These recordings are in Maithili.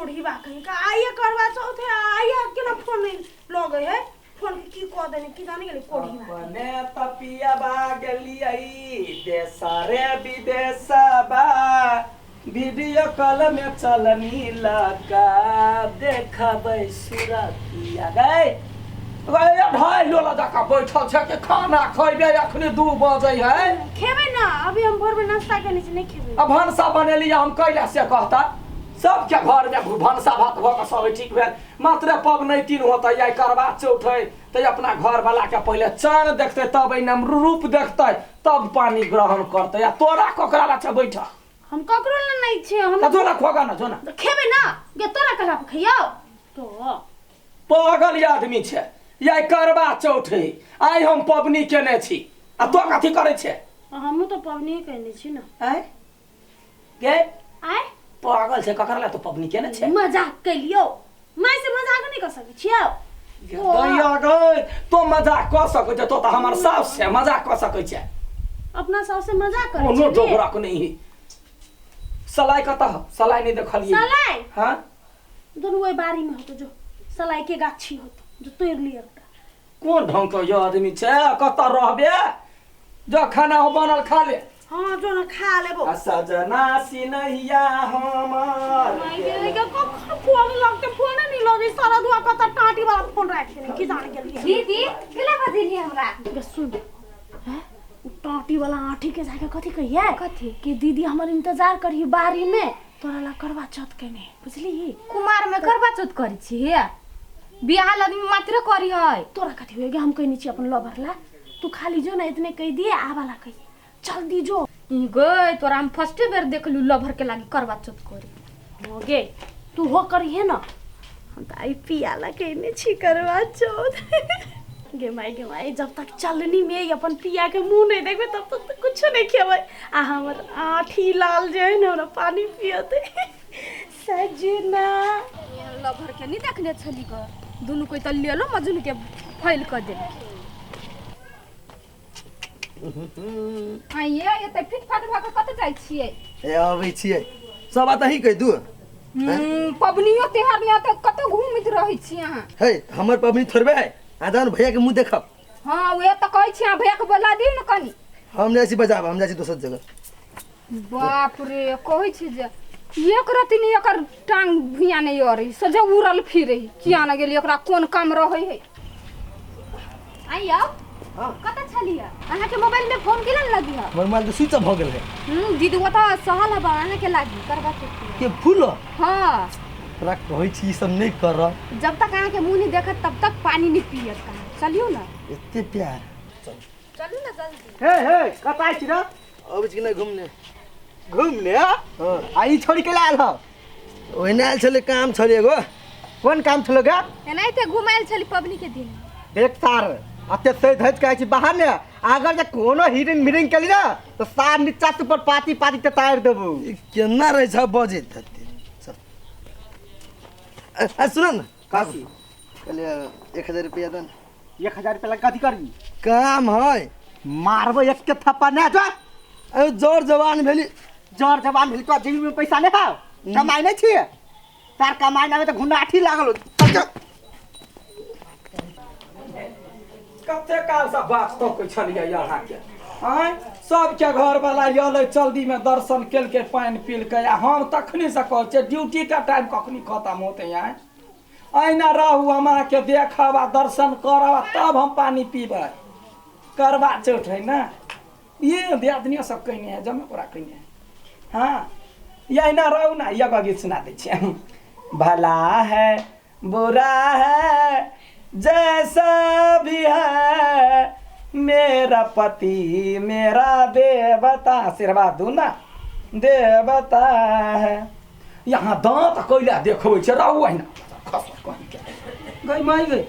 कोढ़ीबा कहीं का आइए करवा चौथ है आइए केना फोन नहीं लगे है फोन के की कह देने की जाने गेलै कोढ़ीबा अपने तपियाबा गेलियै देशरे विदेशबा वीडियो कॉल में चलनी लगा देखबै सुरतिया गै गै ढाई लोला जकाँ बैठल छै कि खाना खैबे अखनी 2 बजै है। खेबै ना अभी हम भोर में नाश्ता केने छी नहीं खेबै। आ भनसा बनेली हम कैला से कहता सबके घर में भनसा भात भऽ कऽ सब ठीक भेल मात्र पबनैतिन होतै आइ करवा चौथ है तऽ अपना घर वाला के पहिले चान देखतै तब एहिना रूप देखतै तब पानी ग्रहण करतै आ तोरा ककरा ला छै बैठल। हम ककरो ले नहीं छे हम तऽ जो ना खोगा ना जो ना तऽ खेबै ना गे तोरा कहला पर खइयौ तो पागल ये आदमी छै ये करवा चौथ है आइ हम पबनी केने छी आ तो कथी करै छै। हमहूँ तऽ पबनी केने छी ना। आँय गे आँय पागल छै ककरा ला तो पबनी केने छै। मजाक केलियौ माय से मजाक नहीं कर सकै छियौ। दैया गै तो मजाक कऽ सकै छै तो तऽ हमर साउस छै मजाक कऽ सकै छै। अपना साउस से मजाक करै कोनो छै जोगरक नहीं है। सलाई कतऽ हौ? सलाई नहीं देखलियै। सलाई? हाँ दुनू ओहि बाड़ी में होतो जो सलाई के गाछी होतो जो तोड़ लिअ एकटा। कोन ढंग के यो आदमी छै कतऽ रहबे जो खाना हो बनल खा ले। हाँ जो ना खा लेबो। आ सजना सिनहिया हमर माय गे गे कखन फोन लगते फोन नहीं लगे सारा दुआ कतऽ टाटी वाला फोन राख देने की जान गेलियै। दीदी केला बजेली हमरा। गे सुन हैं उ टाटी वाला आठी के जाके कथी कहिए कथी? कि दीदी हमर इंतजार करी बारी में तोरा ला करवा चौथ केने बुझली। कुमार में करवा चौथ करै छी हे बियाह आदमी मात्र करी है। तोरा कथी होय गे हम कहने छी अपन लवर ला तू खाली जो ना इतने कह दिए आवाला कहिए चल दी जो। ई गई तोरा हम फर्स्टे बेर देखलू लभर के लागी करवा चौथ करी। हो गे तू हो करिहे ना हम त आई पियाला कहने छी करवा चौथ। गे माई गे माई जब तक चलनी में अपन पिया के मुंह नहीं देखबे तब तक तो कुछ नहीं खेबै आ हमर आठी लाल जे है ना हमरा पानी पियते सजना। लभर के नहीं देखने छली ग दुनू कोई त लेलो मजनू के फैल क दे। आइए एते फिटफाट भ के कत जाइ छियै? ए अबै छियै सब बात अहीं कहि दू। पबनियो त्योहार में त कत घूमैत रहै छी अहाँ? हे हमर पबनी थोड़बे है आ जान भैया के मुंह देखब। हाँ उहे त कहै छी अहाँ भैया के बोला दियौ ने कनी। हम जाइ छी बजाब हम जाइ छी दोसर जगह। बाप रे कहै छी जे एक रति नहीं एकर टांग भुइया नहीं अरै सोझे उड़ल फिरै किया न गेली एकरा कोन काम रहै है। आइयो हाँ। कतऽ छलियै? अहाँके मोबाइल में फोन केला ने लगी है? हमर मोबाइल तऽ स्विच ऑफ भऽ गेल है। दीदी वो तऽ सहल हबा अहाँके लागी करवा चौथ के फूल? हाँ तोरा कहै छी ई सब नहीं कर। जब तक अहाँके मुँह नहीं देखत तब तक पानी नहीं पियत कहाँ। चलियौ ना एते प्यार चल चलू ना जल्दी। हे हे कतऽ आइ छी रे? अबै छी कि नहीं घूमने? घूमने? हाँ। आ ई छोड़ी के आयल हौ? ओहिना आयल छलै काम छलै एगो। कोन काम छलै गे? एनाहिते घुमायल छली पबनी के दिन। देख सार अते सही धज के आइ छी बाहर ने अगर जे कोनो हिरिंग मिरिंग केली ना तो सार नीचा से ऊपर पाती पाती के तार देबू। ई केना रहै छ बजैत हेतै चल। आ सुन न कथी? कहलियै 1000 रुपया दे न। 1000 रुपया लग कथी करबी? काम है। मारबो एक के थप्पा ना जो। अरे जर जवान भेली। जर जवान भेली तो जेबी में पैसा नहीं हौ कमाई नहीं छियै तार कमाई ना तऽ घुना आठी लागल हो। चल चल। कते काल से बात तकै छलियै अहाँके आँय सबके घरवाला अयलै जल्दी में दर्शन केलकै पानि पीलकै आ हम तखनी से कहै छियै ड्यूटी के टाइम कखनी खतम होतै आँय अहिना रहू हम अहाँके देखब आ दर्शन करब आ तब हम पानि पीबै। करवा चौथ है ना ये दियादनियो सब कहने है जमे पूरा कहने है। हाँ ये अहिना रहू ना एगो गीत सुना दै छियै। भला है बुरा है जैसा भी है मेरा पति मेरा देवता आशीर्वाद दू ना देवता है। यहाँ दाँत कैला देखबै छै रहू अहिना खस कहीं के गई माई गई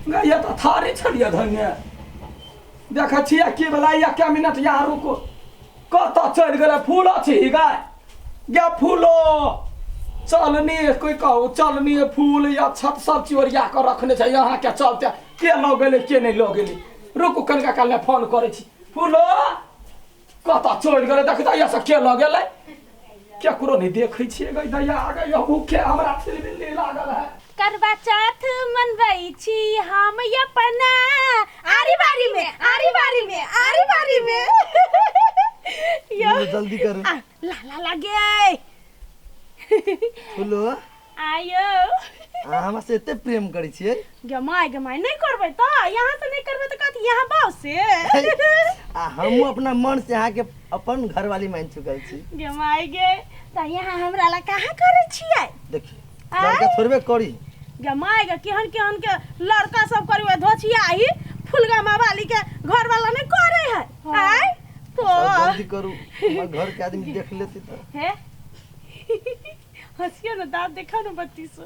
गई ये तऽ थारे छलियै धन्य देखै छियै की भेलै एक मिनट यहाँ रुको कतऽ चलि गेलै फूल अछि गाय गे फूलो चलनी कोई कहू चलनी फूल या छत सब चीज ओरिया कऽ रखने छै अहाँके चलते के लऽ गेलै के नहि लऽ गेलै। रुकू कनिका काल फोन करै छी। फूलो कतऽ चलि गेलै देखै तऽ से के लऽ गेलै। केकरो नहि देखै छियै गै दैया गै भूखे हमरा छिलबिल्ली लागल है। करवा चौथ मनबै छी हम अपना आरी बारी में, आरी बारी में, आरी बारी में। यो जल्दी करू। आ, ला ला लागे फूलो आयो। अहाँ हमरा से एते प्रेम करै छियै? गमाय गमाय नहीं करबै तऽ यहाँ से नहीं करबै तऽ कथी यहाँ बाप से। आ हमहूँ अपना मन से अहाँके अपन घरवाली मानि चुकल छी। गमाय गे तऽ यहाँ हमरा ला कहाँ करै छियै? देखिए लड़का थोड़बे करी। गमाय गे केहन केहन के लड़का सब करी धोछिया ही फुलगामा वाली के घर वाला नहीं करे है। आय तो जल्दी करू, हमर घर के आदमी देख लेती तऽ। हे हंसियो ना, दाँत देखा ना बत्तीसो।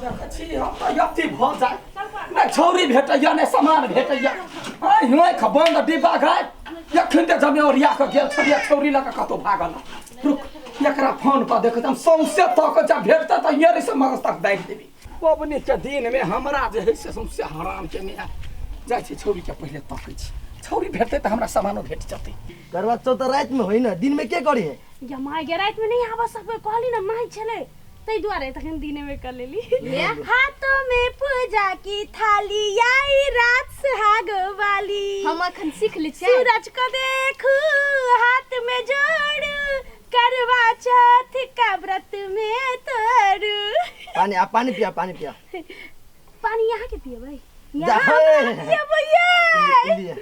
देखै छी हम तऽ अथी भऽ जाय, नहि छौरी भेटैया नहि सामान भेटैया। आइ आँखि बन्द डिब्बा गाय एखन तऽ जमे ओरिया कऽ गेल छलियै छौरी लऽ कऽ कतहु भागल। रुक एकरा फोन पर देखै हम सौंसे तक जब भेटतै तऽ येरे से मगज तक दाबि देबी। पबनी के दिन में हमरा जे है से सौंसे हराम केने है। जाइ छी छौरी के पहिले तकै छी, छौरी भेटतै तऽ हमरा सामानो भेट जेतै। करवा चौथ तऽ राति में होइ ना, दिन में के करी है? गमाय गे राति में नहीं आबऽ सकबै, कहली ना माय छलै ताहि दुआरे तखन दिने में कर लेली। हाथों में पूजा की थाली आई रात सुहाग वाली। हम अखन सीख लै छियै। सूरज को देखू हाथ में जोड़ू करवा चौथ का व्रत में तोड़ू। पानी आ, पानी पिया, पानी पिया। पानी यहाँ के पियबै? जा, यहाँ हे। पियबै ये। लिए।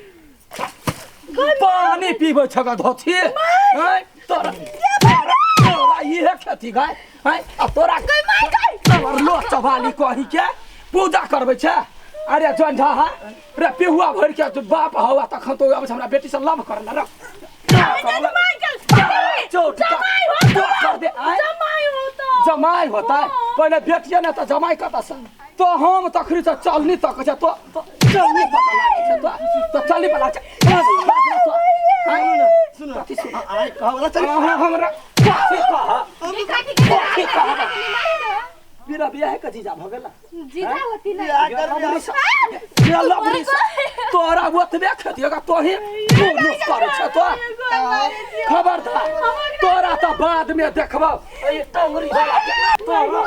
पानी पीबै छक धोती आँय, तोरा तोरा इहे खेती गाय आँय, आ तोरा तोहर लो चबाली कही के पूजा करबै छै। अरे जन झा है रे पिहुआ भरि के तू बाप हवा तखन तो आबै छै हमरा बेटी से लव करला रे। चोट कर दे आँय। जमाई होता, जमाई होता पहिले बेटिए ने तऽ जमाई कतऽ से? तो हम तखनी तऽ चलनी तक छै तो चलनी पता लागै छै तो चलनी पता छै। सुन कथी सुन? आइ कहवला चल। अहाँ हमरा कथी कह, कथी कह? बिना बियाह के जीजा भऽ गेला। जीजा होती ना। बियाह कर, बियाह। लबरी तोरा ओतबे खेती होगा तोही नुस करै छै तो। खबरदार तोरा तऽ बाद में देखबौ एहि टंगरी वाला के। तोरा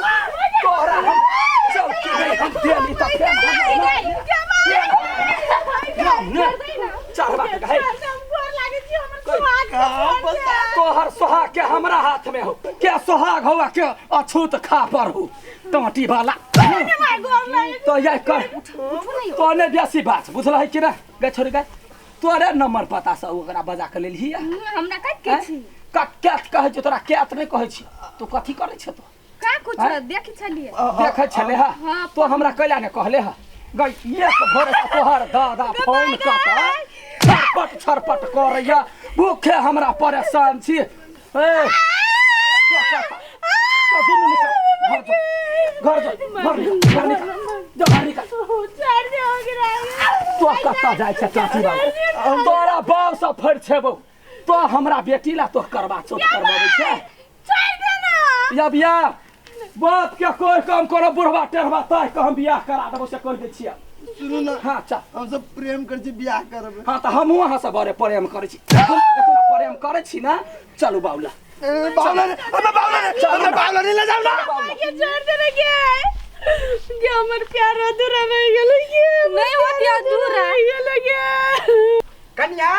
तोरा हम चौकी नहि हम देली तऽ फेर हम चढ़बा के है। तोहर सोहाग के हमरा हाथ में हो के सोहाग हो के अछूत खा पर हो टाँटी वाला। तो यह कर तो ने बेसी बात बुझल है कि ना गे छोरी गे तोरे नंबर पता से ओकरा बजा के लेलही। हमरा कत के छी? कत कहै छी तोरा? केत नहि कहै छी। तू कथी करै छ तू? का कुछ देखै छलियै। देखै छले हा? तो हमरा कैला ने कहले हा गई एक भोरे से तोहर दादा फोन कऽ छरपट छरपट करैया, भूखे हमरा परेशान छी। ए दुनू निकल घर जो, घर जो, घर निकल, जो घर निकल। तो कतऽ जाइ छै चाची बाबू? तोरा बाप सब फरि छेबौ तो हमरा बेटी ला तो करवा चौथ करबाबै छै। या बियाह बाप के कोई काम करो बुढ़वा टेढ़वा ताहि के हम बियाह करा देबौ से कहि दै छियै। सुनू ना। हाँ चल। हम सब प्रेम करै छी, बियाह करबै। हाँ तऽ हमहूँ अहाँ से बड़े प्रेम करै छी। देखू ना प्रेम करै छी ना। चलू बाबूला। ए, बावला रे, अबे बावला रे, अबे बावला रे, ले जाओ ना। के छोड़ देने के गे हमर प्यार अधूरा रह गेलै ये। नहीं होती अधूरा। गेलै गे। कन्या,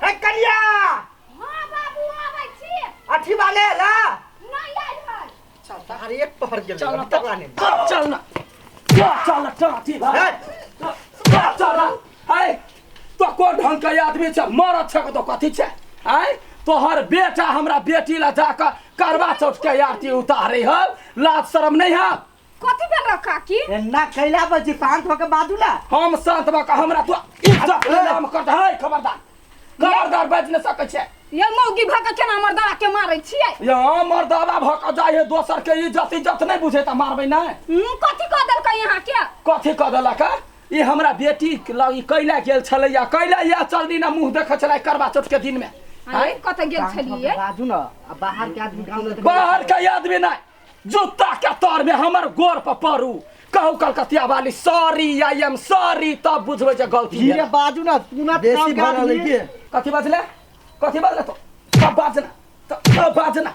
हे कन्या। हां बाबू आबै छी। अथी वाले ला नहीं आयल है। अरे एक पहर गेल चल ना तक लाने। चल ना चल ना चाची भाई चल ना। है तो कोन ढंग के आदमी छै? मरद छै तो कथी छै? आय तोहर बेटा हमरा बेटी ला जाकऽ करवा चौथ के आरती उतारे हौ, लाज शरम नहीं है? कथी भेल रह काकी? एना कैला पर जी शांत होके बाजू ना। हम शांत भऽ कऽ हमरा तो इज्जत नाम कर है। खबरदार खबरदार बाजि नहि सकै छै। ये मौगी भऽ के केना मर्दावा के मारै छियै? यहाँ मर्दावा भऽ कऽ जाइ है दोसर के इज्जत इज्जत नहीं बुझे तऽ मारबै नहि। कथी कह देलकै यहाँ के? कथी कह देलक? ई हमरा बेटी लग ई कैला गेल छलैया, कैला या चलनी ना मुँह देखै छलै करवा चौथ के दिन में। अरे कतऽ गेल छलियै? बाजू ना, आ बाहर के आदमी गाँव में बाहर के आदमी नहीं जूता के तर में हमर गोर पर पड़ू कहू कलकतिया वाली सॉरी I am sorry तब बुझबै जे गलती धीरे भेल। बाजू ना, सुना बेसी भऽ रहल है के? कथी बजले कथी बजले तो तब बाजना तब बाजना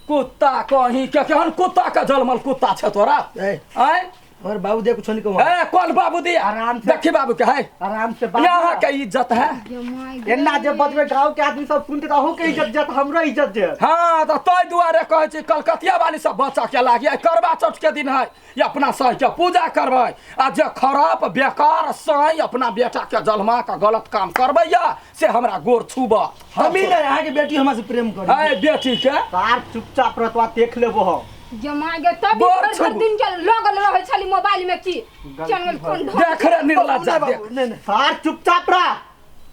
कुत्ता कहीं के केहन कुत्ता के जलमल कुत्ता छै तोरा ए। आय और बाबू दे कुछ नहीं कहूँ ए कौन बाबू दी आराम से। देखी बाबू के है आराम से बात यहाँ के इज्जत है गे माय गे। एना जे बजबै गाँव के आदमी सब सुनते तऽ अहूँ के इज्जत जायत हमरो इज्जत जायत हाँ तो तै दुआरे कहै छी कलकतिया वाली सब बच्चा के लागी आइ करवा चौथ के दिन है ई अपना सही के पूजा करबै आ जे खराब बेकार सही अपना बेटा के जलमा के गलत काम करबै या से हमरा गोर छूबत हम ही नहीं अहाँ के बेटी हमरा से प्रेम करी है बेटी के सार चुपचाप रहतवा देख लेबो हम गे माय गे तब गोर भरि भरि छूबू। दिन के लगल रहै छली मोबाइल में की चल गेल कोन ढंग देख रे निर्लज्जा देख नहीं नहीं सार चुपचाप रह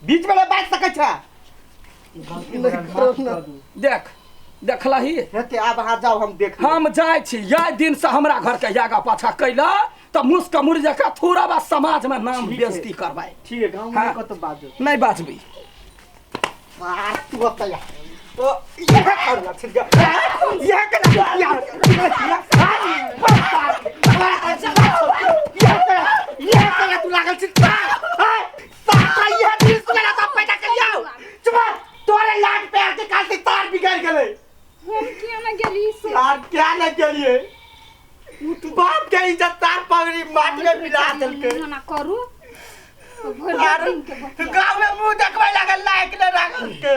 बीच में नहीं बाजि सकै छै गलती भऽ गेल, माफ कऽ दू। देख देखलही हेते आब अहाँ जाउ हम देख लेब। हम जाइ छी यह दिन से हमरा घर के आगा पाछा कैला तऽ मुस्क मुर जकाँ थोड़ा बा समाज में नाम ठीक है। बेइज्जती करबै ठीक है गाँव में हाँ। कतौ बाजू नहीं बाजबी सार तू ओतऽ जा। ओ इएह करला छिड़का इएह केना इएह केना तू लागल छी सार इएह दिन सुनेला तऽ पैदा करियौ चुप तोरे लाड प्यार के काल से तार बिगड़ गेलै हम किया ना गेली से तार क्या न गेलिए उ तू बाप के इज्जत तार पगड़ी माटी में मिला देलकै मना करू भरि तार दिन के बतिया। गाँव में मुंह देखबै लागल लायक नहि राखल के।